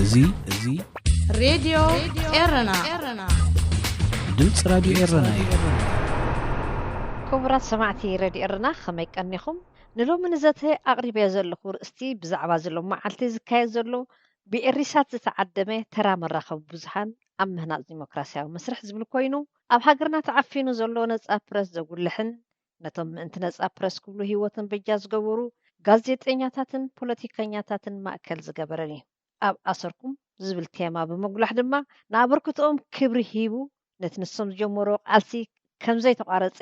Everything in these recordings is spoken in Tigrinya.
እዚ እዚ ሬድዮ ኤረና። ድምፂ ራዲዮ ኤረና እዩ። ክቡራት ሰማዕቲ ሬድዮ ኤረና፣ ከመይ ቀኒኹም? ንሎሚ ንዘተ ኣቕሪበዮ ዘለኹ ርእስቲ ብዛዕባ ዘሎ መዓልቲ ዝካየድ ዘሎ ብኤሪሳት ዝተዓደመ ተራ መራኸቢ ብዙሃን ኣብ ምህናጽ ዲሞክራሲያዊ መስርሕ ዝብል ኮይኑ፣ ኣብ ሃገርና ተዓፊኑ ዘሎ ነጻ ፕረስ ዘጉልሕን ነቶም ምእንቲ ነጻ ፕረስ ክብሉ ህይወቶም በጃ ዝገበሩ ጋዜጠኛታትን ፖለቲከኛታትን ማእከል ዝገበረን እዩ። ኣብ ኣሰርኩም ዝብል ቴማ ብምጉላሕ ድማ ንኣበርክትኦም ክብሪ ሂቡ ነቲ ንሶም ዝጀመርዎ ቃልሲ ከም ዘይተቋረጸ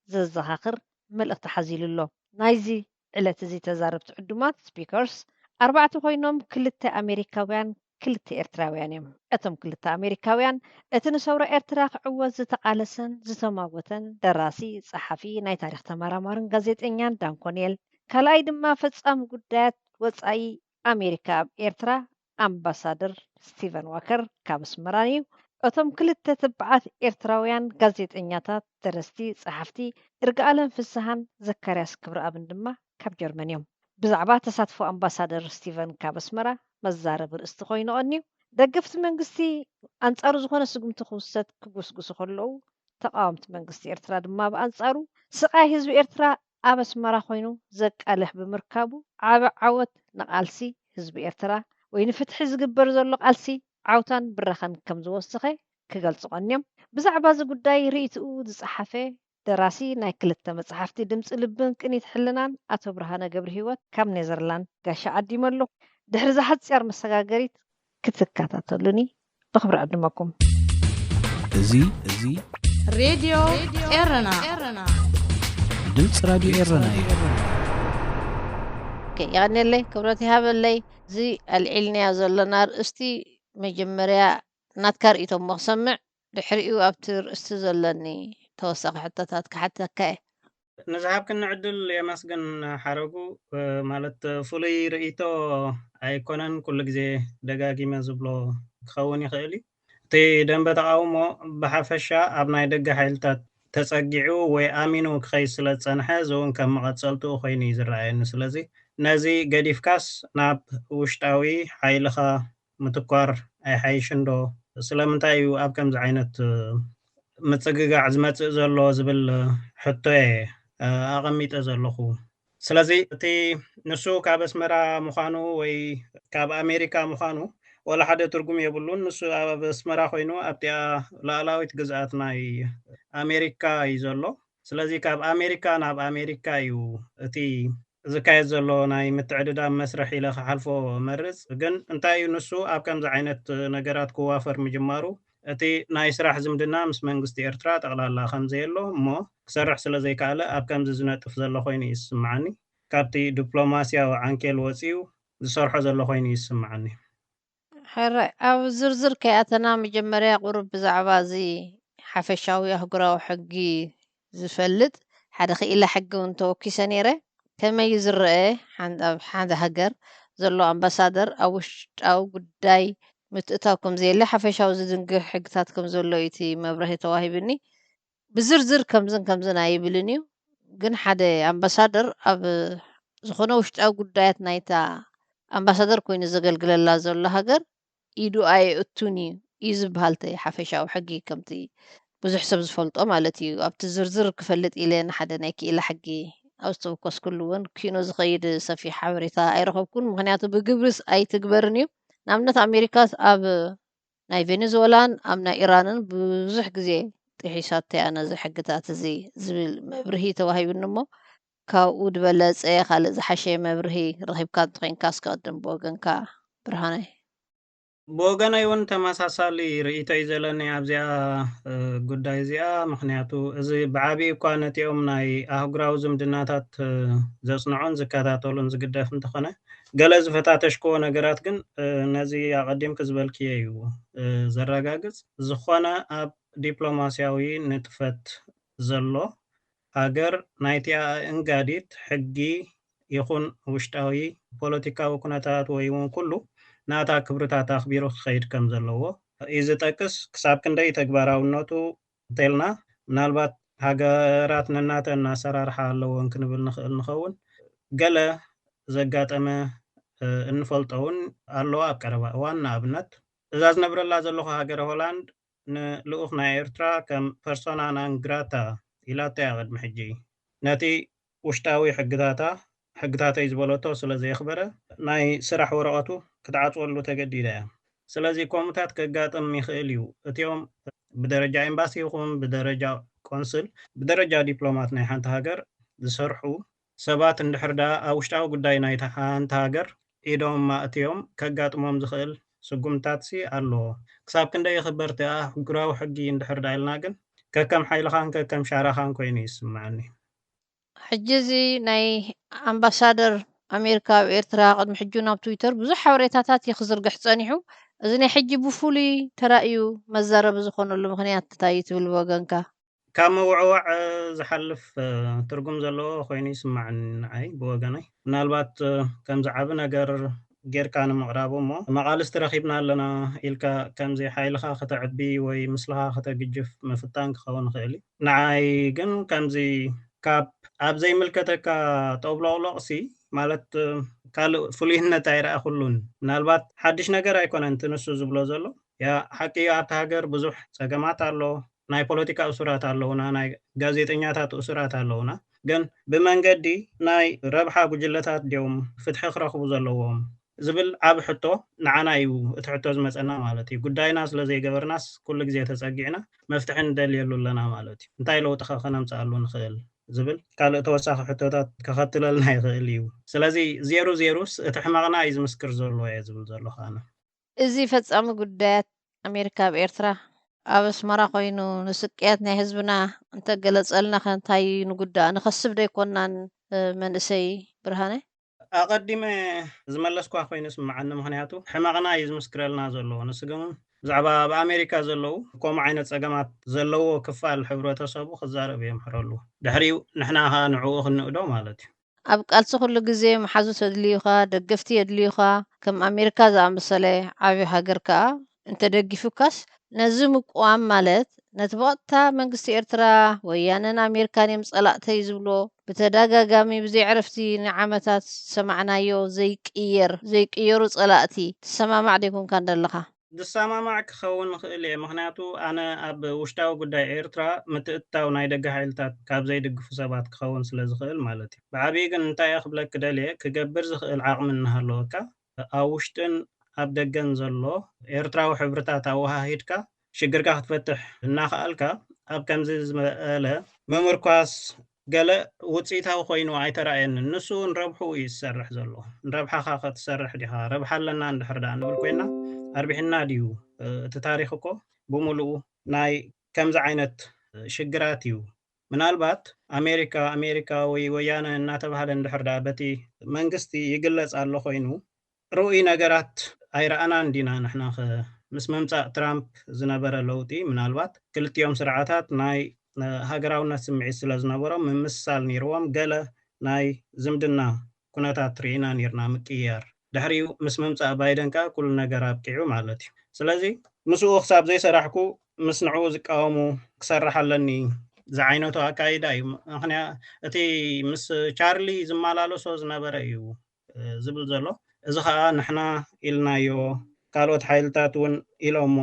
ዘዘኻኽር መልእኽቲ ሓዚሉ ኣሎ። ናይዚ ዕለት እዚ ተዛረብቲ ዕዱማት ስፒከርስ ኣርባዕተ ኮይኖም ክልተ ኣሜሪካውያን ክልተ ኤርትራውያን እዮም። እቶም ክልተ ኣሜሪካውያን እቲ ንሰውራ ኤርትራ ክዕወት ዝተቓለሰን ዝተማጎተን ደራሲ፣ ጸሓፊ፣ ናይ ታሪኽ ተመራማርን ጋዜጠኛን ዳን ኮኔል፣ ካልኣይ ድማ ፈጻሚ ጉዳያት ወጻኢ ኣሜሪካ ኣብ ኤርትራ ኣምባሳደር ስቲቨን ዋከር ካብ ኣስመራን እዩ። እቶም ክልተ ተባዓት ኤርትራውያን ጋዜጠኛታት፣ ደረስቲ፣ ጸሓፍቲ እርጋኣለም ፍስሃን ዘካርያስ ክብረኣብን ድማ ካብ ጀርመን እዮም። ብዛዕባ ተሳትፎ ኣምባሳደር ስቲቨን ካብ ኣስመራ መዛረቢ ርእስቲ ኮይኑ ቀንዩ። ደገፍቲ መንግስቲ ኣንጻሩ ዝኾነ ስጉምቲ ክውሰድ ክጉስጉሱ ከለዉ፣ ተቓወምቲ መንግስቲ ኤርትራ ድማ ብኣንጻሩ ስቓይ ህዝቢ ኤርትራ ኣብ ኣስመራ ኮይኑ ዘቃልሕ ብምርካቡ ዓቢ ዓወት ንቓልሲ ህዝቢ ኤርትራ ወይ ንፍትሒ ዝግበር ዘሎ ቃልሲ ዓውታን ብራኸን ከም ዝወሰኸ ክገልጹ ቀንዮም። ብዛዕባ እዚ ጉዳይ ርእይትኡ ዝጸሓፈ ደራሲ ናይ ክልተ መጽሓፍቲ ድምጺ ልብን ቅኒት ሕልናን ኣቶ ብርሃነ ገብረ ህይወት ካብ ኔዘርላንድ ጋሻ ዓዲመ ኣለኹ። ድሕሪ ዝሓጽር መሰጋገሪት ክትከታተሉኒ ብኽብሪ ዕድመኩም። እዚ እዚ ሬድዮ ኤረና። ድምፂ ራዲዮ ኤረና እዩ። የቐንየለይ፣ ክብረት ይሃበለይ። እዚ ኣልዒልናዮ ዘለና ኣርእስቲ መጀመርያ ናትካ ርእይቶ እሞ ክሰምዕ፣ ድሕሪኡ ኣብቲ ርእስቲ ዘለኒ ተወሳኺ ሕቶታት ክሓተካ እየ። ንዝሃብክኒ ዕድል የመስግን ሓረጉ። ማለት ፍሉይ ርእይቶ ኣይኮነን፣ ኩሉ ግዜ ደጋጊመ ዝብሎ ክኸውን ይኽእል እዩ። እቲ ደንበ ተቓውሞ ብሓፈሻ ኣብ ናይ ደገ ሓይልታት ተጸጊዑ ወይ ኣሚኑ ክኸይድ ስለ ዝጸንሐ፣ እዚ እውን ከም መቐጸልትኡ ኮይኑ እዩ ዝረኣየኒ። ስለዚ ነዚ ገዲፍካስ ናብ ውሽጣዊ ሓይልኻ ምትኳር ኣይሓይሽን ዶ? ስለምንታይ እዩ ኣብ ከምዚ ዓይነት ምጽግጋዕ ዝመጽእ ዘሎ ዝብል ሕቶ እየ ኣቐሚጠ ዘለኹ። ስለዚ እቲ ንሱ ካብ ኣስመራ ምዃኑ ወይ ካብ ኣሜሪካ ምዃኑ ወላ ሓደ ትርጉም የብሉን። ንሱ ኣብ ኣስመራ ኮይኑ ኣብቲኣ ላዕላዊት ግዝኣት ናይ ኣሜሪካ እዩ ዘሎ። ስለዚ ካብ ኣሜሪካ ናብ ኣሜሪካ እዩ እቲ ዝካየድ ዘሎ ናይ ምትዕድዳም መስርሕ ኢለ ክሓልፎ መርጽ። ግን እንታይ እዩ ንሱ ኣብ ከምዚ ዓይነት ነገራት ክዋፈር ምጅማሩ፣ እቲ ናይ ስራሕ ዝምድና ምስ መንግስቲ ኤርትራ ጠቕላላ ከም ዘየሎ እሞ ክሰርሕ ስለ ዘይከኣለ ኣብ ከምዚ ዝነጥፍ ዘሎ ኮይኑ እዩ ዝስምዓኒ። ካብቲ ዲፕሎማስያዊ ዓንኬል ወጺኡ ዝሰርሖ ዘሎ ኮይኑ እዩ ዝስምዓኒ። ሕራይ ኣብ ዝርዝር ከይኣተና መጀመርያ ቁሩብ ብዛዕባ እዚ ሓፈሻዊ ኣህጉራዊ ሕጊ ዝፈልጥ ሓደ ክኢላ ሕጊ እውን ተወኪሰ ነይረ። ከመይ እዩ ዝረአ? ሓን- ኣብ ሓደ ሃገር ዘሎ ኣምባሳደር ኣብ ውሽጣዊ ጉዳይ ምትእታው ከም ዘየለ ሓፈሻዊ ዝድንግግ ሕግታት ከም ዘሎ እዩ እቲ መብርሂ ተዋሂብኒ። ብዝርዝር ከምዝን ከምዝን ኣይብልን እዩ። ግን ሓደ ኣምባሳደር ኣብ ዝኾነ ውሽጣዊ ጉዳያት ናይታ ኣምባሳደር ኮይኑ ዘገልግለላ ዘሎ ሃገር ኢዱ ኣየእቱን እዩ እዩ ዝበሃል እቲ ሓፈሻዊ ሕጊ ከምቲ ብዙሕ ሰብ ዝፈልጦ ማለት እዩ። ኣብቲ ዝርዝር ክፈልጥ ኢለ ንሓደ ናይ ክኢላ ሕጊ ኣብ ዝተወከስኩሉ እውን ኪኖ ዝኸይድ ሰፊሕ ሓበሬታ ኣይረኸብኩን። ምክንያቱ ብግብርስ ኣይትግበርን እዩ። ንኣብነት ኣሜሪካ ኣብ ናይ ቬኔዙዌላን ኣብ ናይ ኢራንን ብዙሕ ግዜ ጥሒሳቶ እያ ነዚ ሕግታት እዚ ዝብል መብርሂ ተዋሂቡኒ እሞ ካብኡ ዝበለጸ ካልእ ዝሓሸ መብርሂ ረኺብካ እንተኾይንካ እስከ ቅድም ብወገንካ ብርሃነ። ብወገነይ እውን ተመሳሳሊ ርእይቶ እዩ ዘለኒ ኣብዚኣ ጉዳይ እዚኣ። ምክንያቱ እዚ ብዓብዩ እኳ ነቲኦም ናይ ኣህጉራዊ ዝምድናታት ዘጽንዑን ዝከታተሉን ዝግደፍ እንተኾነ፣ ገለ ዝፈታተሽክዎ ነገራት ግን ነዚ ኣቐዲምኪ ዝበልክዮ እዩ ዘረጋግጽ። ዝኾነ ኣብ ዲፕሎማስያዊ ንጥፈት ዘሎ ሃገር ናይቲኣ እንጋዲት ሕጊ ይኹን ውሽጣዊ ፖለቲካዊ ኩነታት ወይ እውን ኩሉ ናታ ክብርታት ኣኽቢሩ ክኸይድ ከም ዘለዎ እዩ ዝጠቅስ። ክሳብ ክንደይ ተግባራውነቱ እንተልና ምናልባት ሃገራት ነናተን ኣሰራርሓ ኣለዎን ክንብል ንኽእል ንኸውን። ገለ ዘጋጠመ እንፈልጦ እውን ኣለዋ። ኣብ ቀረባ እዋን ንኣብነት እዛ ዝነብረላ ዘለኹ ሃገረ ሆላንድ ንልኡኽ ናይ ኤርትራ ከም ፐርሶና ናንግራታ ኢላቶ እያ ቅድሚ ሕጂ። ነቲ ውሽጣዊ ሕግታታ ሕግታተይ ዝበለቶ ስለ ዘየኽበረ ናይ ስራሕ ወረቐቱ ክትዓፅወሉ ተገዲዳ እያ። ስለዚ ከምኡታት ከጋጥም ይኽእል እዩ። እቲኦም ብደረጃ ኤምባሲ ይኹን ብደረጃ ቆንስል ብደረጃ ዲፕሎማት ናይ ሓንቲ ሃገር ዝሰርሑ ሰባት እንድሕር ደኣ ኣብ ውሽጣዊ ጉዳይ ናይታ ሓንቲ ሃገር ኢዶም ማእትዮም ከጋጥሞም ዝኽእል ስጉምታት ሲ ኣለዎ። ክሳብ ክንደይ ይኽበር እቲ ኣህጉራዊ ሕጊ እንድሕር ደኣ ኢልና ግን ከከም ሓይልኻን ከከም ሻራኻን ኮይኑ ይስምዓኒ። ሕጂ እዚ ናይ ኣምባሳደር ኣሜሪካ ኣብ ኤርትራ ቅድሚ ሕጂ ናብ ትዊተር ብዙሕ ሓበሬታታት እዩ ክዝርግሕ ጸኒሑ። እዚ ናይ ሕጂ ብፍሉይ ተራእዩ መዛረቢ ዝኾነሉ ምኽንያት እንታይ እዩ ትብል ብወገንካ? ካብ ምውዕዋዕ ዝሓልፍ ትርጉም ዘለዎ ኮይኑ ይስማዕኒ ንዓይ ብወገነይ። ምናልባት ከምዚ ዓቢ ነገር ጌርካ ንምቕራቡ እሞ መቓልስቲ ረኺብና ኣለና ኢልካ ከምዚ ሓይልኻ ከተዕቢ ወይ ምስልኻ ከተግጅፍ ምፍታን ክኸውን ይኽእል እዩ። ንዓይ ግን ከምዚ ካብ ኣብ ዘይምልከተካ ጠብሎቕሎቕሲ ማለት ካልእ ፍሉይነት ኣይረኣኹሉን። ምናልባት ሓድሽ ነገር ኣይኮነን እቲ ንሱ ዝብሎ ዘሎ። ያ ሓቂ እዩ፣ ኣብቲ ሃገር ብዙሕ ጸገማት ኣሎ። ናይ ፖለቲካ እሱራት ኣለውና፣ ናይ ጋዜጠኛታት እሱራት ኣለውና። ግን ብመንገዲ ናይ ረብሓ ጉጅለታት ድዮም ፍትሒ ክረኽቡ ዘለዎም ዝብል ዓቢ ሕቶ ንዓና እዩ እቲ ሕቶ ዝመጸና ማለት እዩ። ጉዳይና ስለ ዘይገበርናስ ኩሉ ግዜ ተጸጊዕና መፍትሒ ንደልየሉ ኣለና ማለት እዩ። እንታይ ለውጢ ኸ ከነምጽኣሉ ንኽእል ዝብል ካልእ ተወሳኺ ሕቶታት ከኸትለልና ይኽእል እዩ። ስለዚ ዜሩ ዜሩስ እቲ ሕመቕና እዩ ዝምስክር ዘሎ እየ ዝብል ዘለኹ ኣነ። እዚ ፈጻሚ ጉዳያት ኣሜሪካ ኣብ ኤርትራ ኣብ ኣስመራ ኮይኑ ንስቅያት ናይ ህዝብና እንተገለጸልና ከ እንታይ እዩ ንጉዳእ? ንኸስብ ዶ ኣይኮናን መንእሰይ ብርሃነ? ኣቐዲመ ዝመለስኳ ኮይኑ ይስምዓኒ፣ ምኽንያቱ ሕመቕና እዩ ዝምስክረልና ዘሎ። ንሱ ግን ብዛዕባ ኣብ ኣሜሪካ ዘለዉ ከምኡ ዓይነት ጸገማት ዘለዎ ክፋል ሕብረተሰቡ ክዛረብ የምሕረሉ። ድሕሪኡ ንሕና ኸኣ ንዕኡ ክንእዶ ማለት እዩ። ኣብ ቃልሲ ኩሉ ግዜ መሓዙት የድልዩኻ፣ ደገፍቲ የድልዩኻ። ከም ኣሜሪካ ዝኣመሰለ ዓቢ ሃገር ከኣ እንተደጊፉካስ ነዚ ምቅዋም ማለት ነቲ ብቐጥታ መንግስቲ ኤርትራ፣ ወያነን ኣሜሪካን እዮም ጸላእተይ ዝብሎ ብተደጋጋሚ ብዘይ ዕረፍቲ ንዓመታት ዝሰማዕናዮ ዘይቅየር ዘይቅየሩ ጸላእቲ ትሰማማዕ ዶ ኣይኮንካን ደለኻ? ዝሰማማዕ ክኸውን እኽእል እየ፣ ምኽንያቱ ኣነ ኣብ ውሽጣዊ ጉዳይ ኤርትራ ምትእትታው ናይ ደገ ሓይልታት ካብ ዘይድግፉ ሰባት ክኸውን ስለ ዝኽእል ማለት እዩ። ብዓብዪ ግን እንታይ እየ ክብለኪ ደልየ፣ ክገብር ዝኽእል ዓቕሚ እናሃለወካ ኣብ ውሽጥን ኣብ ደገን ዘሎ ኤርትራዊ ሕብርታት ኣወሃሂድካ ሽግርካ ክትፈትሕ እናኸኣልካ ኣብ ከምዚ ዝበለ ምምርኳስ ገለ ውፅኢታዊ ኮይኑ ኣይተራእየንን። ንሱ ንረብሕኡ እዩ ዝሰርሕ ዘሎ። ንረብሓኻ ክትሰርሕ ዲኻ? ረብሓ ኣለና እንድሕር ደኣ ንብል ኮይና ኣርቢሕና ድዩ? እቲ ታሪኽ እኮ ብምሉኡ ናይ ከምዚ ዓይነት ሽግራት እዩ። ምናልባት ኣሜሪካ ኣሜሪካ ወይ ወያነ እናተባህለ እንድሕር ደኣ በቲ መንግስቲ ይግለጽ ኣሎ ኮይኑ ርኡይ ነገራት ኣይረኣናን ዲና ንሕና ኸ? ምስ ምምጻእ ትራምፕ ዝነበረ ለውጢ ምናልባት ክልቲኦም ስርዓታት ናይ ሃገራውነት ስምዒት ስለ ዝነበሮም ምምስሳል ነይርዎም፣ ገለ ናይ ዝምድና ኩነታት ርኢና ነይርና ምቅይያር። ድሕሪኡ ምስ ምምጻእ ባይደን ከኣ ኩሉ ነገር ኣብቂዑ ማለት እዩ። ስለዚ ምስኡ ክሳብ ዘይሰራሕኩ ምስ ንዕኡ ዝቃወሙ ክሰርሕ ኣለኒ ዝዓይነቱ ኣካይዳ እዩ። ምኽንያ እቲ ምስ ቻርሊ ዝመላለሶ ዝነበረ እዩ ዝብል ዘሎ። እዚ ኸኣ ንሕና ኢልናዮ፣ ካልኦት ሓይልታት እውን ኢሎሞ፣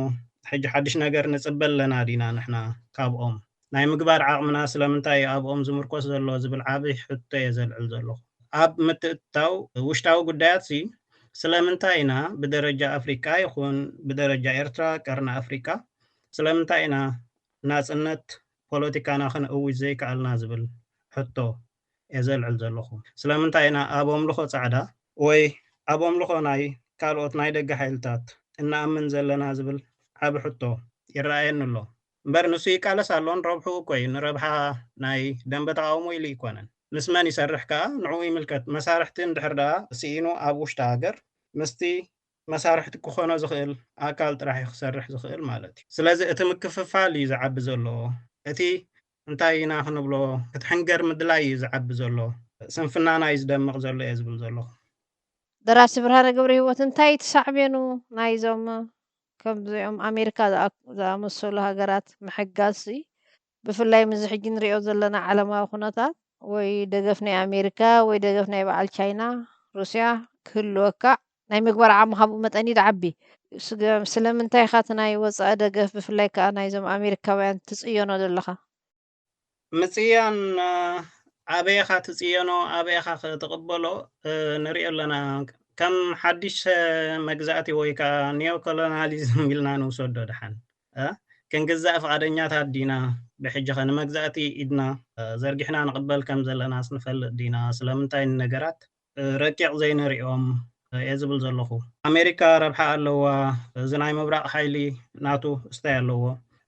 ሕጂ ሓድሽ ነገር ንጽበ ኣለና ዲና ንሕና ካብኦም? ናይ ምግባር ዓቕምና ስለምንታይ እዩ ኣብኦም ዝምርኮስ ዘሎ ዝብል ዓቢ ሕቶ እየ ዘልዕል ዘለኹ። ኣብ ምትእትታው ውሽጣዊ ጉዳያት ሲ ስለምንታይ ኢና ብደረጃ ኣፍሪቃ ይኹን ብደረጃ ኤርትራ ቀርኒ ኣፍሪቃ ስለምንታይ ኢና ናጽነት ፖለቲካና ከነእውጅ ዘይከኣልና ዝብል ሕቶ እየ ዘልዕል ዘለኹ። ስለምንታይ ኢና ኣብ ኣምልኾ ጻዕዳ ወይ ኣብ ኣምልኾ ናይ ካልኦት ናይ ደገ ሓይልታት እንኣምን ዘለና ዝብል ዓቢ ሕቶ ይረኣየኒ ኣሎ። እምበር ንሱ ይቃለስ ኣሎ ንረብሕኡ እኮ እዩ፣ ንረብሓ ናይ ደንበ ተቓውሞ ኢሉ ኣይኮነን። ምስ መን ይሰርሕ ከኣ ንዕኡ ይምልከት። መሳርሕቲ እንድሕር ደኣ ስኢኑ ኣብ ውሽጢ ሃገር ምስቲ መሳርሕቲ ክኾኖ ዝኽእል ኣካል ጥራሕ እዩ ክሰርሕ ዝኽእል ማለት እዩ። ስለዚ እቲ ምክፍፋል እዩ ዝዓቢ ዘሎ። እቲ እንታይ ኢና ክንብሎ ክትሕንገር ምድላይ እዩ ዝዓቢ ዘሎ። ስንፍናና እዩ ዝደምቕ ዘሎ እየ ዝብል ዘለኹ። ደራሲ ብርሃነ ገብረሂወት እንታይ እቲ ሳዕቤኑ ናይዞም ከምዚኦም ኣሜሪካ ዝኣመሰሉ ሃገራት ምሕጋዝሲ ብፍላይ ምስዚ ሕጂ ንሪኦ ዘለና ዓለማዊ ኩነታት ወይ ደገፍ ናይ ኣሜሪካ ወይ ደገፍ ናይ በዓል ቻይና፣ ሩስያ ክህልወካ ናይ ምግባር ዓቕምኻ ብኡ መጠን እዩ ዝዓቢ። ስገ-፣ ስለምንታይ ኢኻ እቲ ናይ ወጻኢ ደገፍ ብፍላይ ከኣ ናይዞም ኣሜሪካውያን ትጽየኖ ዘለኻ? ምጽያን፣ እ፣ ኣበይ ኢኻ ትጽየኖ፣ ኣበይ ኢኻ ክትቕበሎ፣ እ፣ ንሪኦ ኣለና። ከም ሓድሽ፣ እ፣ መግዛእቲ ወይ ከኣ ኒዮኮሎናሊዝም ኢልና ንውሰዶ ደሓን። እ፣ ክንግዛእ ፍቓደኛታት ዲና? ብሕጂ ኸ ንመግዛእቲ ኢድና፣ እ፣ ዘርጊሕና ንቕበል ከም ዘለናስ ንፈልጥ ዲና? ስለምንታይ ንነገራት፣ እ፣ ረቂቕ ዘይንሪኦም፣ እ፣ እየ ዝብል ዘለኹ። ኣሜሪካ ረብሓ ኣለዋ፣ እዚ ናይ ምብራቕ ሓይሊ ናቱ እስታይ ኣለዎ።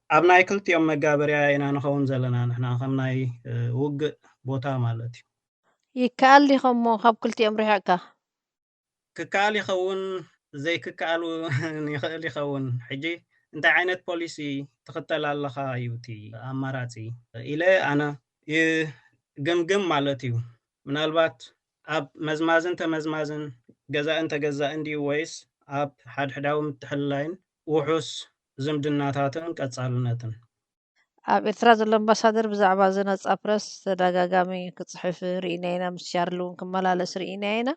ኣብ ናይ ክልቲኦም መጋበርያ ኢና ንኸውን ዘለና ንሕና ከም ናይ፣ እ፣ ውግእ ቦታ ማለት እዩ። ይከኣል ዲኸ እሞ ካብ ክልቲኦም ርሒቕካ? ክከኣል ይኸውን፣ ዘይክከኣል እውን ይኽእል ይኸውን። ሕጂ እንታይ ዓይነት ፖሊሲ ትኽተል ኣለኻ እዩ እቲ ኣማራጺ ኢለ ኣነ ይግምግም ማለት እዩ። ምናልባት ኣብ መዝማዝን ተመዝማዝን፣ ገዛእን ተገዛእን ድዩ ወይስ ኣብ ሓድሕዳዊ ምትሕልላይን ውሑስ ዝምድናታትን ቀጻልነትን? ኣብ ኤርትራ ዘሎ ኣምባሳደር ብዛዕባ እዚ ነጻ ፕረስ ተደጋጋሚ ክጽሕፍ ርኢና ኢና፣ ምስ ቻርሊ እውን ክመላለስ ርኢና ኢና።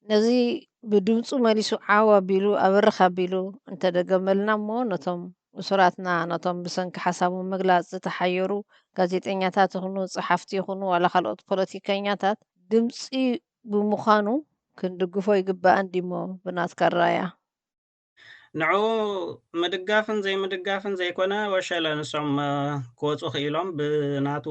ነዚ ብድምጹ መሊሱ ዓው ኣቢሉ፣ ኣብርኽ ኣቢሉ እንተደገመልና እሞ፣ ነቶም እሱራትና፣ ነቶም ብሰንኪ ሓሳቦም ምግላጽ ዝተሓየሩ ጋዜጠኛታት ይኹኑ፣ ጸሓፍቲ ይኹኑ፣ ዋላ ካልኦት ፖለቲከኛታት ድምጺ ብምዃኑ ክንድግፎ ይግባእ እንዲሞ ብናትካ ኣረኣእያ? ንዕኡ ምድጋፍን ዘይምድጋፍን ዘይኮነ፣ ወሸለ ንሶም፣ እ፣ ክወጹ ክኢሎም ብናቱ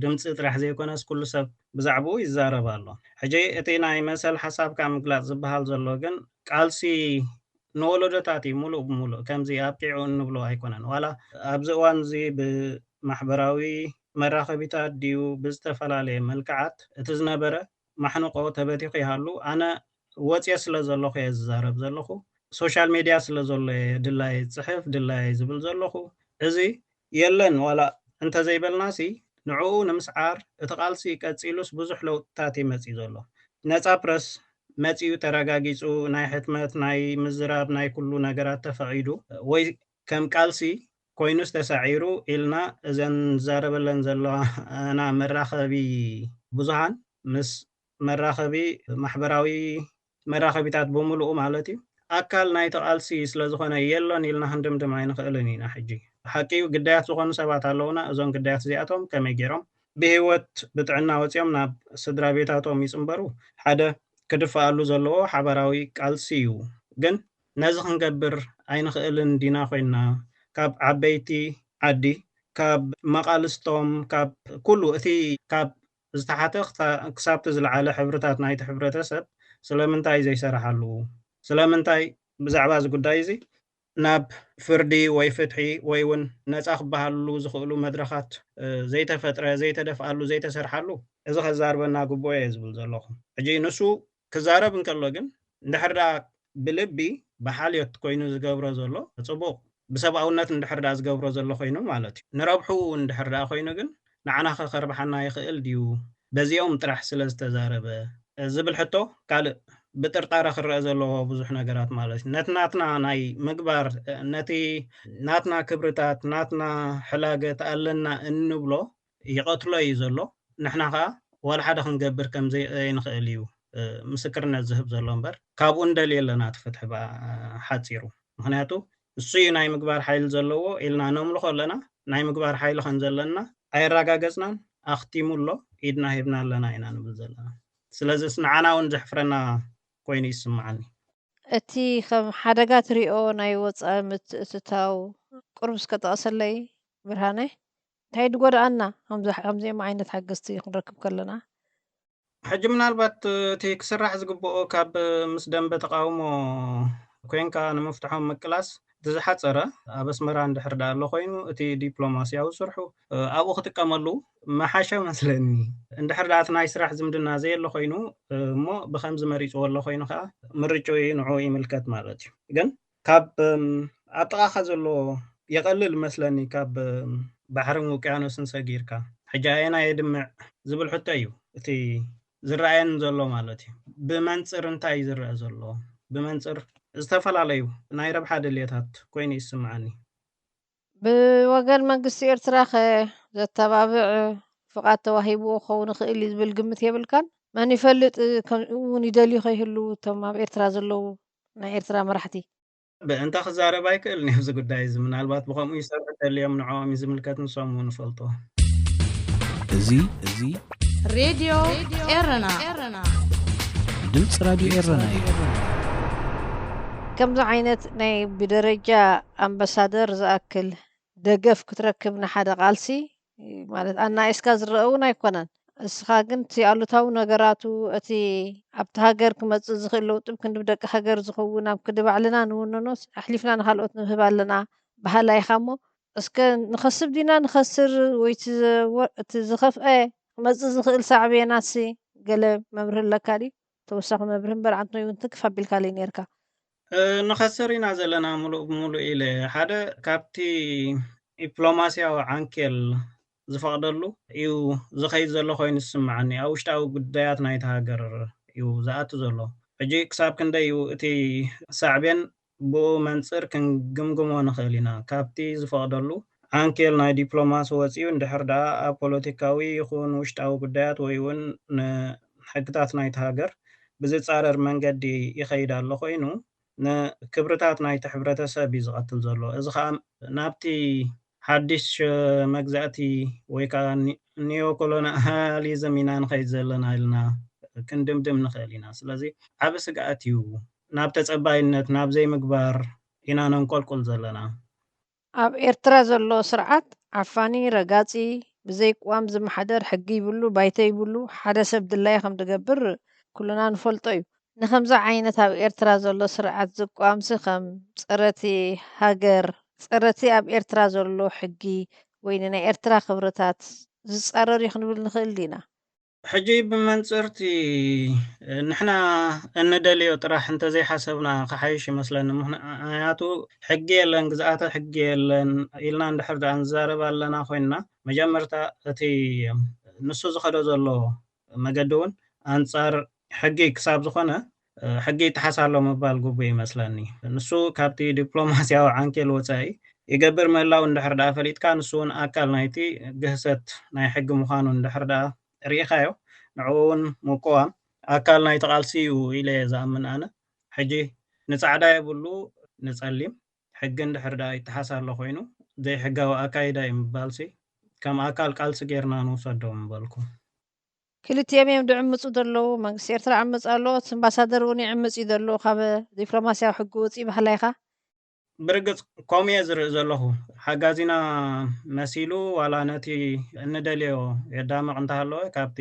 ድምጺ ጥራሕ ዘይኮነስ ኩሉ ሰብ ብዛዕባኡ ይዛረብ ኣሎ። ሕጂ እቲ ናይ መሰል ሓሳብካ ምግላጽ ዝበሃል ዘሎ ግን ቃልሲ ንወለዶታት እዩ፣ ምሉእ ብምሉእ ከምዚ ኣብቂዑ እንብሎ ኣይኮነን። ዋላ ኣብዚ እዋን እዚ ብማሕበራዊ መራኸቢታት ድዩ ብዝተፈላለየ መልክዓት እቲ ዝነበረ ማሕንቆ ተበቲኹ ይሃሉ፣ ኣነ ወጽየ ስለ ዘለኹ እየ ዝዛረብ ዘለኹ። ሶሻል ሜድያ ስለ ዘሎ እየ ድላየ ዝጽሕፍ፣ ድላየ ዝብል ዘለኹ። እዚ የለን ዋላ እንተዘይበልናሲ፣ ንዕኡ ንምስዓር እቲ ቃልሲ ቀጺሉስ ብዙሕ ለውጥታት እዩ መጺኡ ዘሎ። ነጻ ፕረስ መጺኡ ተረጋጊጹ፣ ናይ ሕትመት፣ ናይ ምዝራብ፣ ናይ ኩሉ ነገራት ተፈቒዱ ወይ ከም ቃልሲ ኮይኑስ ተሳዒሩ ኢልና እዘን ንዛረበለን ዘለና መራኸቢ ብዙሃን ምስ መራኸቢ ማሕበራዊ መራኸቢታት ብምሉኡ ማለት እዩ ኣካል ናይቲ ቃልሲ ስለ ዝኾነ የሎን ኢልና ክንድምድም ኣይንኽእልን ኢና። ሕጂ ሓቂ እዩ ግዳያት ዝኾኑ ሰባት ኣለውና። እዞም ግዳያት እዚኣቶም ከመይ ገይሮም ብህይወት ብጥዕና ወፂኦም ናብ ስድራ ቤታቶም ይፅንበሩ ሓደ ክድፈኣሉ ዘለዎ ሓባራዊ ቃልሲ እዩ። ግን ነዚ ክንገብር ኣይንኽእልን ዲና ኮይንና ካብ ዓበይቲ ዓዲ ካብ መቓልስቶም ካብ ኩሉ እቲ ካብ ዝተሓተ ክሳብቲ ዝለዓለ ሕብርታት ናይቲ ሕብረተሰብ ስለምንታይ ዘይሰራሓሉ? ስለምንታይ ብዛዕባ እዚ ጉዳይ እዚ ናብ ፍርዲ ወይ ፍትሒ ወይ እውን ነፃ ክበሃልሉ ዝኽእሉ መድረኻት ዘይተፈጥረ፣ ዘይተደፍኣሉ፣ ዘይተሰርሓሉ? እዚ ከዛርበና ግቡእ እየ ዝብል ዘለኹ። ሕጂ ንሱ ክዛረብ እንከሎ ግን እንድሕር ደኣ ብልቢ ብሓልዮት ኮይኑ ዝገብሮ ዘሎ ፅቡቕ፣ ብሰብኣውነት እንድሕር ደኣ ዝገብሮ ዘሎ ኮይኑ ማለት እዩ። ንረብሕኡ እንድሕር ደኣ ኮይኑ ግን ንዓናኸ ከርብሓና ይኽእል ድዩ በዚኦም ጥራሕ ስለ ዝተዛረበ ዝብል ሕቶ ካልእ ብጥርጣረ ክረአ ዘለዎ ብዙሕ ነገራት ማለት እዩ። ነቲ ናትና ናይ ምግባር፣ ነቲ ናትና ክብርታት፣ ናትና ሕላገት ኣለና እንብሎ ይቐትሎ እዩ ዘሎ። ንሕና ኸዓ ዋላ ሓደ ክንገብር ከም ዘይንኽእል እዩ ምስክርነት ዝህብ ዘሎ እምበር ካብኡ ንደልዮ ኣለና እቲ ፍትሒ ብሓፂሩ። ምኽንያቱ እሱ እዩ ናይ ምግባር ሓይሊ ዘለዎ ኢልና ነምልኾ ኣለና። ናይ ምግባር ሓይሊ ከም ዘለና ኣየራጋገፅናን ኣኽቲሙ ኣሎ ኢድና ሂብና ኣለና ኢና ንብል ዘለና። ስለዚስ ንዓና እውን ዘሕፍረና ኮይኑ ይስምዓኒ። እቲ ከም ሓደጋ ትሪኦ ናይ ወፃኢ ምትእትታው ቁሩብ እስከ ጠቕሰለይ ብርሃነ? እንታይ ድጎድኣና ከምዚ-፣ ከምዚኦም ዓይነት ሓገዝቲ ክንረክብ ከለና? ሕጂ ምናልባት እቲ ክስራሕ ዝግብኦ ካብ ምስ ደንበ ተቃውሞ ኮንካ ንምፍትሖም ምቅላስ እቲ ዝሓፀረ ኣብ ኣስመራ እንድሕር ደኣ ኣሎ ኮይኑ እቲ ዲፕሎማስያዊ ስርሑ ኣብኡ ክጥቀመሉ መሓሸ መስለኒ። እንድሕር ደኣ እቲ ናይ ስራሕ ዝምድና ዘየሎ ኮይኑ እሞ ብከምዚ መሪፅዎ ኣሎ ኮይኑ ከዓ ምርጭኡ ንዕኡ ይምልከት ማለት እዩ። ግን ካብ ኣብ ጥቓኻ ዘሎ የቐልል መስለኒ ካብ ባሕርን ውቅያኖስን ሰጊርካ። ሕጂ ኣየናይ የድምዕ ዝብል ሕቶ እዩ እቲ ዝረኣየኒ ዘሎ ማለት እዩ። ብመንፅር እንታይ እዩ ዝረአ ዘሎ? ብመንፅር ዝተፈላለዩ ናይ ረብሓ ድልየታት ኮይኑ ይስምዓኒ። ብወገን መንግስቲ ኤርትራ ከ ዘተባብዕ ፍቓድ ተዋሂብዎ ክኸውን ይኽእል እዩ ዝብል ግምት የብልካን? መን ይፈልጥ፣ ከምኡ እውን ይደልዩ ከይህሉ እቶም ኣብ ኤርትራ ዘለዉ ናይ ኤርትራ መራሕቲ። ብእንታ ክዛረብ ኣይክእልን ኣብዚ ጉዳይ እዚ። ምናልባት ብኸምኡ ይሰርሑ ተልዮም ንዕኦም እዩ ዝምልከት፣ ንሶም እውን ይፈልጥዎ። እዚ እዚ ሬድዮ ኤረና ድምፂ ራድዮ ኤረና እዩ። ከምዚ ዓይነት ናይ ብደረጃ ኣምባሳደር ዝኣክል ደገፍ ክትረክብ ንሓደ ቃልሲ ማለት ኣናኢስካ ዝረአ እውን ኣይኮነን። እስኻ ግን እቲ ኣሉታዊ ነገራቱ፣ እቲ ኣብቲ ሃገር ክመፅእ ዝኽእል ለውጢ ብክንዲ ደቂ ሃገር ዝኸውን ኣብ ክዲ ባዕልና ንውንኖ ኣሕሊፍና ንካልኦት ንህብ ኣለና በሃላይ ኢኻ እሞ፣ እስከ ንኸስብ ዲና ንኸስር ወይ እቲ ዝኸፍአ ክመፅእ ዝኽእል ሳዕቤናሲ ገለ መብርህ ኣለካ ድዩ? ተወሳኺ መብርህ እምበር ዓንቶ ይውንትን ክፍ ኣቢልካለይ ነርካ። ንኸስር ኢና ዘለና ሙሉእ ብሙሉእ ኢለ ሓደ ካብቲ ዲፕሎማስያዊ ዓንኬል ዝፈቕደሉ እዩ ዝኸይድ ዘሎ ኮይኑ ዝስምዓኒ። ኣብ ውሽጣዊ ጉዳያት ናይቲ ሃገር እዩ ዝኣቱ ዘሎ። ሕጂ ክሳብ ክንደይ እዩ እቲ ሳዕቤን ብኡ መንፅር ክንግምግሞ ንኽእል ኢና። ካብቲ ዝፈቕደሉ ዓንኬል ናይ ዲፕሎማሲ ወፂኡ እንድሕር ደኣ ኣብ ፖለቲካዊ ይኹን ውሽጣዊ ጉዳያት ወይ እውን ንሕግታት ናይቲ ሃገር ብዝፃረር መንገዲ ይኸይድ ኣሎ ኮይኑ ንክብርታት ናይቲ ሕብረተሰብ እዩ ዝቐትል ዘሎ። እዚ ከዓ ናብቲ ሓድሽ መግዛእቲ ወይ ከዓ ኒዮኮሎኒያሊዝም ኢና ንኸይድ ዘለና ኢልና ክንድምድም ንኽእል ኢና። ስለዚ ዓብ ስግኣት እዩ። ናብ ተፀባይነት ናብ ዘይምግባር ኢና ነንቆልቁል ዘለና። ኣብ ኤርትራ ዘሎ ስርዓት ዓፋኒ፣ ረጋፂ፣ ብዘይ ቅዋም ዝመሓደር ሕጊ ይብሉ፣ ባይቶ ይብሉ፣ ሓደ ሰብ ድላዩ ከም ዝገብር ኩልና ንፈልጦ እዩ። ንከምዚ ዓይነት ኣብ ኤርትራ ዘሎ ስርዓት ዝቋምሲ ከም ጸረቲ ሃገር፣ ጸረቲ ኣብ ኤርትራ ዘሎ ሕጊ ወይ ንናይ ኤርትራ ክብርታት ዝጻረር እዩ ክንብል ንኽእል ዲና? ሕጂ ብመንጽርቲ ንሕና እንደልዮ ጥራሕ እንተዘይሓሰብና ክሓይሽ ይመስለኒ። ምኽንያቱ ሕጊ የለን፣ ግዝኣተ ሕጊ የለን ኢልና እንድሕር ደኣ ንዛረብ ኣለና ኮይንና፣ መጀመርታ እቲ ንሱ ዝኸዶ ዘሎ መገዲ እውን ኣንጻር ሕጊ ክሳብ ዝኾነ ሕጊ ይጠሓስ ኣሎ ምባል ግቡእ ይመስለኒ። ንሱ ካብቲ ዲፕሎማስያዊ ዓንኬል ወጻኢ ይገብር ምህላው እንድሕር ደኣ ፈሊጥካ፣ ንሱ እውን ኣካል ናይቲ ግህሰት ናይ ሕጊ ምዃኑ እንድሕር ደኣ ርኢኻዮ፣ ንዕኡ እውን ምቅዋም ኣካል ናይቲ ቃልሲ እዩ ኢለ እየ ዝኣምን ኣነ። ሕጂ ንጻዕዳ የብሉ ንጸሊም፣ ሕጊ እንድሕር ደኣ ይጠሓስ ኣሎ ኮይኑ ዘይሕጋዊ ኣካይዳ እዩ ምባልሲ ከም ኣካል ቃልሲ ጌርና ንውሰዶ ምበልኩ። ክልቲኦም እዮም ዝዕምፁ ዘለዉ። መንግስቲ ኤርትራ ይዕምፅ ኣሎ፣ እቲ ኣምባሳደር እውን ይዕምፅ እዩ ዘሎ። ካብ ዲፕሎማስያዊ ሕጊ ውፅኢ ባህላይኻ። ብርግፅ ከምኡ እየ ዝርኢ ዘለኹ። ሓጋዚና መሲሉ ዋላ ነቲ እንደልዮ የዳምቕ እንተሃለወ ካብቲ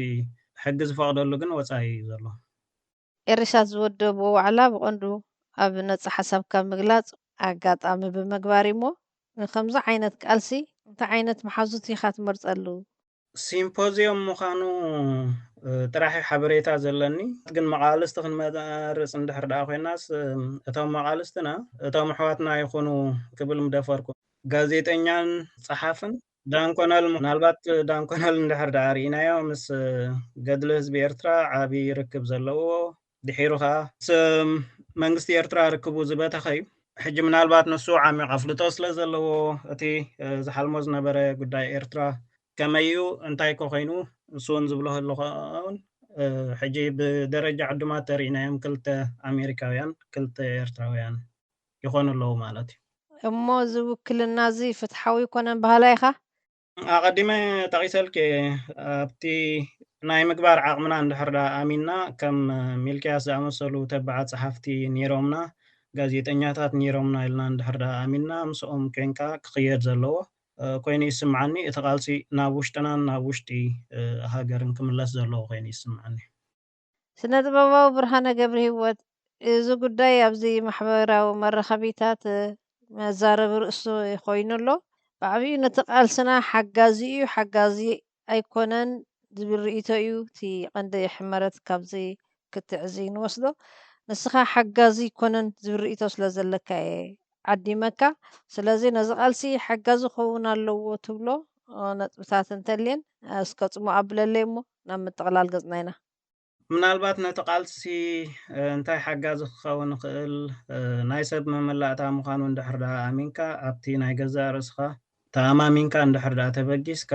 ሕጊ ዝፈቕደሉ ግን ወፃኢ እዩ ዘሎ። ኤሪሳት ዝወደብዎ ዋዕላ ብቐንዱ ኣብ ነፃ ሓሳብካ ምግላፅ ኣጋጣሚ ብምግባር እዩ እሞ ንከምዚ ዓይነት ቃልሲ እንታይ ዓይነት መሓዙት ኢኻ ትመርፀሉ? ሲምፖዚዮም ምዃኑ ጥራሕ እዩ ሓበሬታ ዘለኒ። ግን መቓልስቲ ክንመርፅ እንድሕር ደኣ ኮይናስ እቶም መቓልስትና እቶም ኣሕዋትና ይኹኑ ክብል ምደፈርኩ። ጋዜጠኛን ጸሓፍን ዳንኮነል፣ ምናልባት ዳንኮነል እንድሕር ደኣ ርኢናዮ ምስ ገድሊ ህዝቢ ኤርትራ ዓቢ ርክብ ዘለዎ፣ ድሒሩ ከኣ ምስ መንግስቲ ኤርትራ ርክቡ ዝበተኸ እዩ። ሕጂ ምናልባት ንሱ ዓሚቕ ኣፍልጦ ስለ ዘለዎ እቲ ዝሓልሞ ዝነበረ ጉዳይ ኤርትራ ከመይ እዩ እንታይ ኮ ኮይኑ ንሱ እውን ዝብሎ ህሉ ከውን ሕጂ ብደረጃ ዕዱማት ተርኢናዮም ክልተ ኣሜሪካውያን ክልተ ኤርትራውያን ይኾኑ ኣለዉ ማለት እዩ። እሞ እዚ ውክልና እዚ ፍትሓዊ ይኮነን በሃላ ኢኻ? ኣቐዲመ ጠቒሰልኪ ኣብቲ ናይ ምግባር ዓቕምና እንድሕር ደኣ ኣሚንና ከም ሚልክያስ ዝኣመሰሉ ተባዓት ጸሓፍቲ ነይሮምና ጋዜጠኛታት ነይሮምና ኢልና እንድሕር ደኣ ኣሚንና ምስኦም ኮንካ ክኽየድ ዘለዎ ኮይኑ ይስምዓኒ። እቲ ቃልሲ ናብ ውሽጥናን ናብ ውሽጢ ሃገርን ክምለስ ዘለዎ ኮይኑ ይስምዓኒ። ስነ ጥበባዊ ብርሃነ ገብረ ህይወት፣ እዚ ጉዳይ ኣብዚ ማሕበራዊ መራኸቢታት መዛረቢ ርእሱ ኮይኑ ኣሎ። ብዓብዩ ነቲ ቃልስና ሓጋዚ እዩ ሓጋዚ ኣይኮነን ዝብል ርእይቶ እዩ እቲ ቀንዲ ሕመረት ካብዚ ክትዕዚ ንወስዶ። ንስኻ ሓጋዚ ኣይኮነን ዝብል ርእይቶ ስለ ዘለካ እየ ዓዲመካ። ስለዚ ነዚ ቃልሲ ሓጋዚ ክኸውን ኣለዎ ትብሎ ነጥብታት እንተልየን እስከ ጽሙእ ኣብለለይ እሞ ናብ ምጥቕላል ገጽና ኢና። ምናልባት ነቲ ቃልሲ እንታይ ሓጋዚ ክኸውን ይኽእል ናይ ሰብ መመላእታ ምዃኑ እንድሕር ደኣ ኣሚንካ ኣብቲ ናይ ገዛእ ርእስኻ ተኣማሚንካ እንድሕር ደኣ ተበጊስካ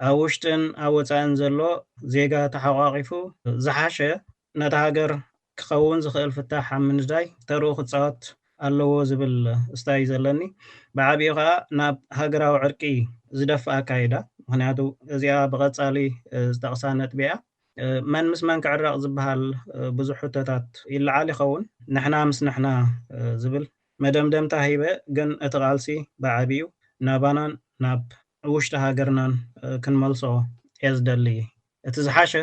ኣብ ውሽጥን ኣብ ወፃእን ዘሎ ዜጋ ተሓቋቒፉ ዝሓሸ ነታ ሃገር ክኸውን ዝኽእል ፍታሕ ኣብ ምንዳይ ተርኡ ክፃወት ኣለዎ ዝብል እስታይ እዩ ዘለኒ። ብዓቢኡ ከዓ ናብ ሃገራዊ ዕርቂ ዝደፍእ ኣካይዳ፣ ምክንያቱ እዚኣ ብቐፃሊ ዝጠቕሳ ነጥቢ እያ። መን ምስ መን ክዕረቕ ዝበሃል ብዙሕ ሕቶታት ይለዓል ይኸውን። ንሕና ምስ ንሕና ዝብል መደምደምታ ሂበ፣ ግን እቲ ቃልሲ ብዓቢኡ ናባናን ናብ ውሽጢ ሃገርናን ክንመልሶ እየ ዝደሊ። እቲ ዝሓሸ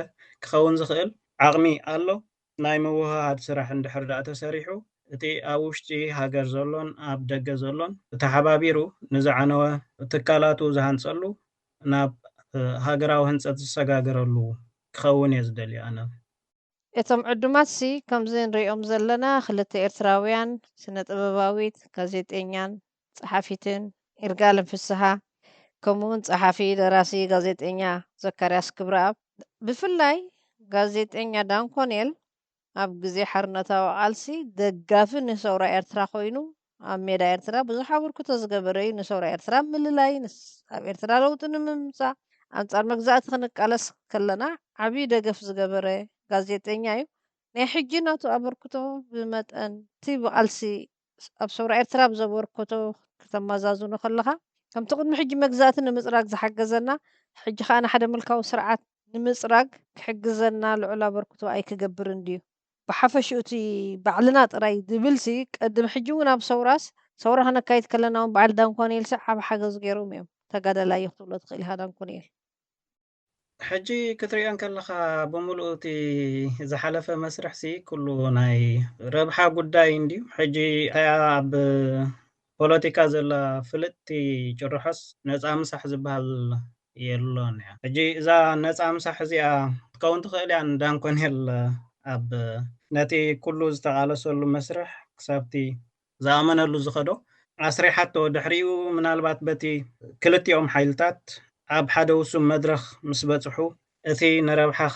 ክኸውን ዝኽእል ዓቕሚ ኣሎ። ናይ ምውህሃድ ስራሕ እንድሕር ደኣ ተሰሪሑ፣ እቲ ኣብ ውሽጢ ሃገር ዘሎን ኣብ ደገ ዘሎን ተሓባቢሩ ንዝዓነወ ትካላቱ ዝሃንጸሉ፣ ናብ ሃገራዊ ህንጸት ዝሰጋገረሉ ክኸውን እየ ዝደሊ ኣነ። እቶም ዕዱማት ሲ ከምዚ ንሪኦም ዘለና ክልተ ኤርትራውያን ስነ ጥበባዊት ጋዜጠኛን ጸሓፊትን ይርጋለም ፍስሃ፣ ከምኡ እውን ጸሓፊ ደራሲ ጋዜጠኛ ዘካርያስ ክብረኣብ፣ ብፍላይ ጋዜጠኛ ዳንኮኔል ኣብ ግዜ ሓርነታዊ ቃልሲ ደጋፊ ንሰውራ ኤርትራ ኮይኑ ኣብ ሜዳ ኤርትራ ብዙሕ ኣበርክቶ ዝገበረ እዩ። ንሰውራ ኤርትራ ምልላይ፣ ኣብ ኤርትራ ለውጢ ንምምፃእ፣ ኣንጻር መግዛእቲ ክንቃለስ ከለና ዓብዪ ደገፍ ዝገበረ ጋዜጠኛ እዩ። ናይ ሕጂ ናቱ ኣበርክቶ ብመጠን እቲ ብቃልሲ ኣብ ሰውራ ኤርትራ ብዘበርክቶ ክተመዛዝኖ ከለኻ፣ ከምቲ ቅድሚ ሕጂ መግዛእቲ ንምፅራግ ዝሓገዘና፣ ሕጂ ከዓ ንሓደ ምልካዊ ስርዓት ንምፅራግ ክሕግዘና ልዑል ኣበርክቶ ኣይክገብርን ድዩ? ብሓፈሽኡ እቲ ባዕልና ጥራይ ዝብል ሲ ቅድሚ ሕጂ እውን ኣብ ሰውራስ ሰውራ ክነካይድ ከለና እውን በዓል ዳንኮኔል ሲ ዓብ ሓገዝ ገይሮም እዮም። ተጋዳላይ እዩ ክትብሎ ትኽእል ኢኻ ዳንኮኔል። ሕጂ ክትሪኦ እንከለኻ ብምሉኡ እቲ ዝሓለፈ መስርሕ ሲ ኩሉ ናይ ረብሓ ጉዳይ እንድዩ። ሕጂ እታ ኣብ ፖለቲካ ዘላ ፍልጥቲ ጭርሖስ ነፃ ምሳሕ ዝበሃል የሎን እያ። ሕጂ እዛ ነፃ ምሳሕ እዚኣ ክትከውን ትኽእል እያ ንዳንኮኔል ኣብ ነቲ ኩሉ ዝተቓለሰሉ መስርሕ ክሳብቲ ዝኣመነሉ ዝኸዶ ኣስሪሓቶ። ድሕሪኡ ምናልባት በቲ ክልቲኦም ሓይልታት ኣብ ሓደ ውሱን መድረኽ ምስ በጽሑ እቲ ንረብሓኻ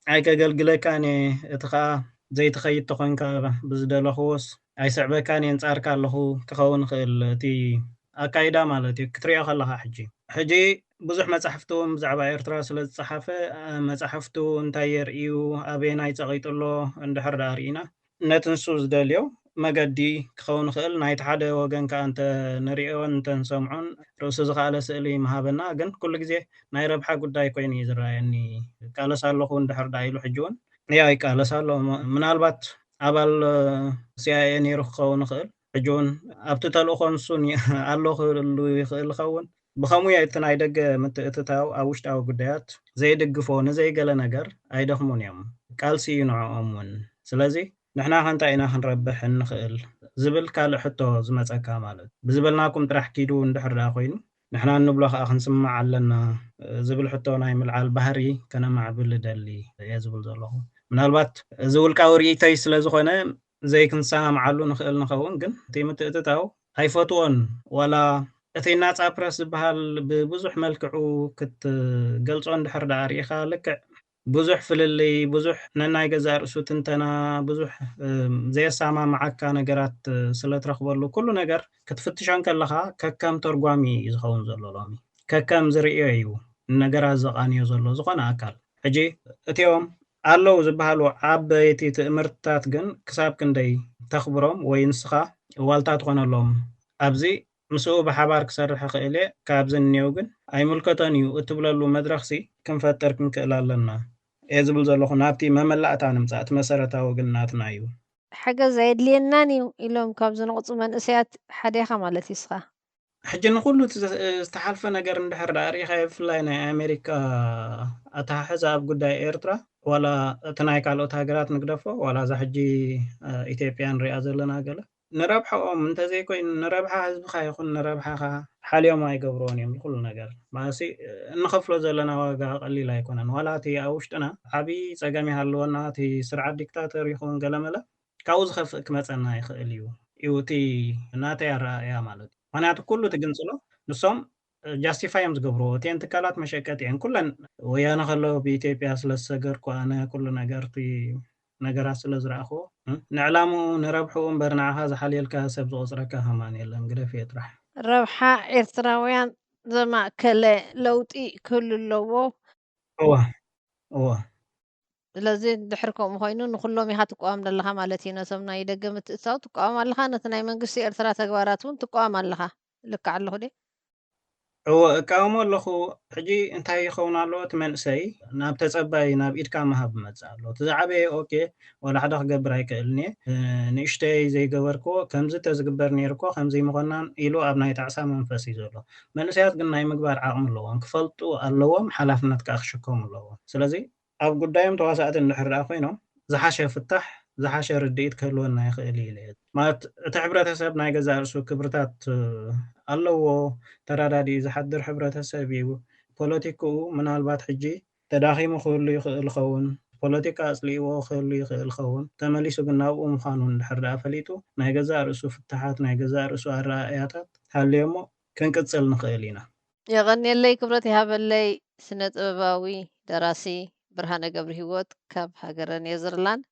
ኣይከገልግለካን እየ፣ እቲ ኸኣ ዘይትኸይድ ተኾንካ ብዝደለኽዎስ ኣይስዕበካን እየ፣ ኣንጻርካ ኣለኹ ክኸውን ይኽእል እቲ ኣካይዳ ማለት እዩ። ክትሪኦ ከለኻ ሕጂ ሕጂ ብዙሕ መጻሕፍቲ እውን ብዛዕባ ኤርትራ ስለ ዝጸሓፈ፣ መጻሕፍቱ እንታይ የርእዩ፣ ኣበየናይ ጸቒጡ ኣሎ እንድሕር ደኣ ርኢና፣ ነቲ ንሱ ዝደልዮ መገዲ ክኸውን ይኽእል፣ ናይቲ ሓደ ወገን ከኣ እንተ ንርእዮን እንተ ንሰምዖን ርእሱ ዝኸኣለ ስእሊ ምሃበና። ግን ኩሉ ግዜ ናይ ረብሓ ጉዳይ ኮይኑ እዩ ዝረኣየኒ። ይቃለስ ኣለኹ እንድሕር ደኣ ኢሉ ሕጂ እውን ያው ይቃለስ ኣሎ። ም-፣ ምናልባት ኣባል ሲ ኣይ ኤ ነይሩ ክኸውን ይኽእል። ሕጂ እውን ኣብቲ ተልእኾ ንሱ ን-፣ ኣሎ ክህሉ ይኽእል ይኸውን። ብኸምኡ እቲ ናይ ደገ ምትእትታው ኣብ ውሽጣዊ ጉዳያት ዘይድግፎ ንዘይገለ ነገር ኣይደኽሙን እዮም። ቃልሲ እዩ ንዕኦም እውን። ስለዚ ንሕና ከ እንታይ ኢና ክንረብሕ እንኽእል ዝብል ካልእ ሕቶ ዝመጸካ ማለት እዩ። ብዝበልናኩም ጥራሕ ኪዱ እንድሕር ደኣ ኮይኑ ንሕና እንብሎ ከኣ ክንስማዕ ኣለና ዝብል ሕቶ ናይ ምልዓል ባህሪ ከነማዕብል እደሊ እየ ዝብል ዘለኹ። ምናልባት እዚ ውልቃዊ ርእይቶይ ስለ ዝኾነ ዘይክንሰማምዓሉ ንኽእል ንኸውን፣ ግን እቲ ምትእትታው ኣይፈትዎን። ዋላ እቲ ናጻ ፕረስ ዝበሃል ብብዙሕ መልክዑ ክትገልጾ እንድሕር ደኣ ርኢኻ፣ ልክዕ ብዙሕ ፍልልይ፣ ብዙሕ ነናይ ገዛእ ርእሱ ትንተና፣ ብዙሕ፣ እም፣ ዘየሰማምዓካ ነገራት ስለ ትረኽበሉ፣ ኩሉ ነገር ክትፍትሾ እንከለኻ ከከም ተርጓሚ እዩ ዝኸውን ዘሎ ሎሚ። ከከም ዝርእዮ እዩ ንነገራት ዘቓንዮ ዘሎ ዝኾነ ኣካል። ሕጂ እቲኦም ኣለዉ ዝበሃሉ ዓበይቲ ትእምርትታት ግን ክሳብ ክንደይ ተኽብሮም ወይ ንስኻ ዋልታ ትኾነሎም? ኣብዚ ምስኡ ብሓባር ክሰርሕ ይኽእል እየ፣ ካብዚ እኒኦ ግን ኣይምልከቶን እዩ እትብለሉ መድረኽሲ ክንፈጥር ክንክእል ኣለና እየ ዝብል ዘለኹ። ናብቲ መመላእታ ንምጻእ፣ እቲ መሰረታዊ ግን ናትና እዩ። ሓገዝ ኣየድልየናን እዩ ኢሎም ካብ ዝነቕጹ መንእሰያት ሓደ ኢኻ ማለት እዩ እስኻ። ሕጂ ንኹሉ እቲ ዘ-፣ ዝተሓልፈ ነገር እንድሕር ደኣ ርኢኻዮ፣ ብፍላይ ናይ ኣሜሪካ ኣተሓሕዛ ኣብ ጉዳይ ኤርትራ፣ ዋላ እቲ ናይ ካልኦት ሃገራት ንግደፎ፣ ዋላ እዛ ሕጂ፣ እ፣ ኢትዮጵያ ንሪኣ ዘለና ገለ፣ ንረብሓኦም እንተዘይኮይኑ፣ ንረብሓ ህዝብኻ ይኹን ንረብሓኻ ሓልዮም ኣይገብርዎን እዮም ንኹሉ ነገር። ማለትሲ፣ እንኸፍሎ ዘለና ዋጋ ቀሊል ኣይኮነን። ዋላ እቲ ኣብ ውሽጥና ዓብዪ ጸገም ይሃልወና፣ እቲ ስርዓት ዲክታተር ይኹን ገለመለ፣ ካብኡ ዝኸፍእ ክመጸና ይኽእል እዩ። እዩ እቲ ናተይ ኣረኣእያ ማለት እዩ። ምኽንያቱ ኩሉ እቲ ግንጽሎ ንሶም ጃስቲፋይ እዮም ዝገብርዎ። እተን ትካላት መሸቀጢ እየን። ኩለን ወያነ ከሎ ብኢትዮጵያ ስለ ዝሰገርኩ ኣነ ኩሉ ነገር እቲ ነገራት ስለ ዝረኣኽዎ፣ እ፣ ንዕላምኡ ንረብሕኡ እምበር ንዓኻ ዝሓልየልካ ሰብ ዝቖጽረካ ከማን የለን። ግደፍዮ ጥራሕ። ረብሓ ኤርትራውያን ዘማእከለ ለውጢ ክህሉ ኣለዎ። እወ እወ ስለዚ ድሕር ከምኡ ኮይኑ ንኩሎም ኢኻ ትቃወም ዘለኻ ማለት እዩ። ነቶም ናይ ደገ ምትእትታው ትቃወም ኣለኻ፣ ነቲ ናይ መንግስቲ ኤርትራ ተግባራት እውን ትቃወም ኣለኻ። ልክዕ ኣለኹ ድየ? እወ እቃወሞ ኣለኹ። ሕጂ እንታይ ይኸውን ኣሎ? እቲ መንእሰይ ናብ ተጸባይ ናብ ኢድካ ምሃብ መጽእ ኣሎ። እቲ ዝዓበየ ኦኬ ወላ ሓደ ክገብር ኣይክእልን እየ፣ ንእሽተይ ዘይገበርክዎ ከምዚ ተዝግበር ነይሩ እኮ ከምዚ ምኾናን ኢሉ ኣብ ናይ ጣዕሳ መንፈስ እዩ ዘሎ። መንእሰያት ግን ናይ ምግባር ዓቕሚ ኣለዎም፣ ክፈልጡ ኣለዎም፣ ሓላፍነት ከዓ ክሽከሙ ኣለዎም። ስለዚ ኣብ ጉዳዮም ተዋሳእቲ እንድሕር ደኣ ኮይኖም ዝሓሸ ፍታሕ ዝሓሸ ርድኢት ክህልወና ይኽእል እዩ ኢለ እየ። ማለት እቲ ሕብረተሰብ ናይ ገዛእ ርእሱ ክብርታት ኣለዎ። ተረዳዲኡ ዝሓድር ሕብረተሰብ እዩ። ፖለቲክኡ ምናልባት ሕጂ ተዳኺሙ ክህሉ ይኽእል ኸውን፣ ፖለቲካ ኣጽሊእዎ ክህሉ ይኽእል ኸውን። ተመሊሱ ግን ናብኡ ምዃኑ እንድሕር ደኣ ፈሊጡ ናይ ገዛእ ርእሱ ፍታሓት ናይ ገዛእ ርእሱ ኣረኣእያታት ሃልዮሞ ክንቅጽል ንኽእል ኢና። የቐንየለይ ክብረት ይሃበለይ ስነ ጥበባዊ ደራሲ ብርሃነ ገብረ ህይወት ካብ ሃገረ ኔዘርላንድ።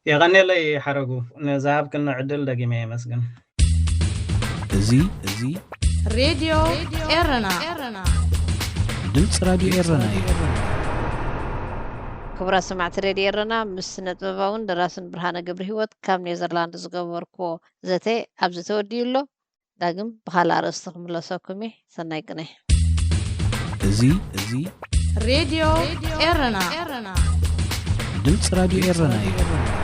የቐንየለይ ሓረጉ፣ ንዝሃብክኒ ዕድል ደጊመ የመስግን። እዚ እዚ ሬድዮ ኤረና ድምፂ ራዲዮ ኤረና እዩ። ክቡራት ሰማዕቲ ሬድዮ ኤረና፣ ምስ ስነ ጥበባውን ደራስን ብርሃነ ገብረ ህይወት ካብ ኔዘርላንድ ዝገበርክዎ ዘተ ኣብዚ ተወዲኡ ኣሎ። ዳግም ብኻልእ ኣርእስቲ ክምለሰኩም እየ። ሰናይ ቅነ። እዚ እዚ ሬድዮ ኤረና ድምፂ ራዲዮ ኤረና እዩ።